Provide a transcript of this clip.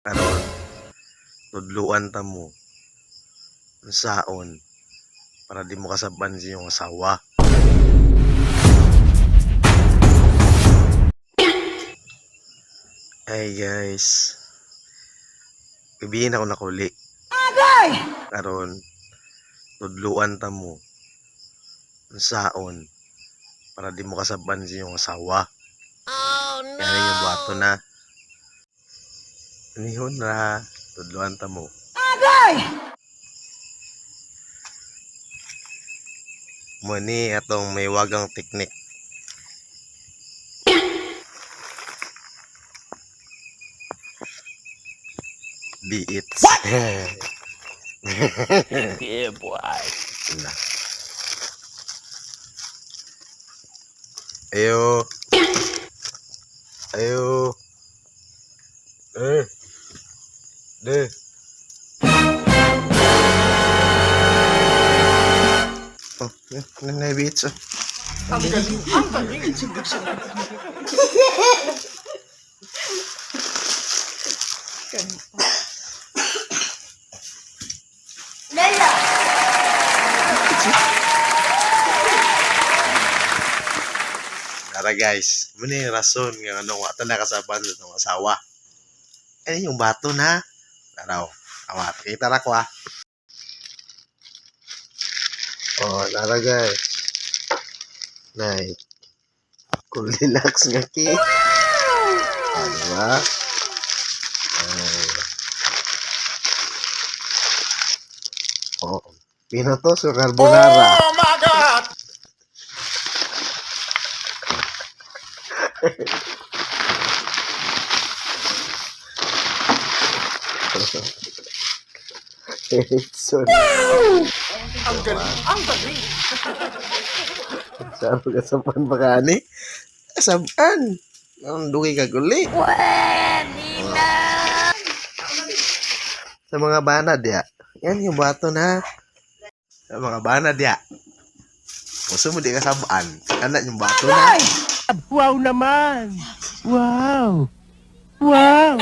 Karon, tudluan ta mo unsaon para di mo kasab-an sa inyong asawa. Hey guys, gabihin ako nakuli. Karon, tudluan ta mo unsaon para di mo kasab-an sa inyong asawa. Oh no! Kaya yung buhaton na. Anihon ra, tudluan ta mo. Mo ni atong may wagang teknik. Beats. Yeah, boy. Na. Ayo. Ayo. Eh. De. Oh, na beats. Oh. Ang galing. Ang galing. Tara guys, muna yung rason nga ano, wa ta nakasaban sa itong asawa. Eh, yung bato na. Tara, oh. Awa, kita na ko ah. Oh, tara guys. Nay. Cool relax nga ki. Ah, diba? Ay. Oh, pinoto sa carbonara. Oh my God! So, Ang galing. Ang galing. sabi ka sa pan ba ka ni? Saban! Ang dugi ka guli. Sa mga banad ya. Yan yung bato na. Sa mga banad ya. Gusto mo di ka sabaan. Anak yung bato na. Wow naman! Wow! Wow!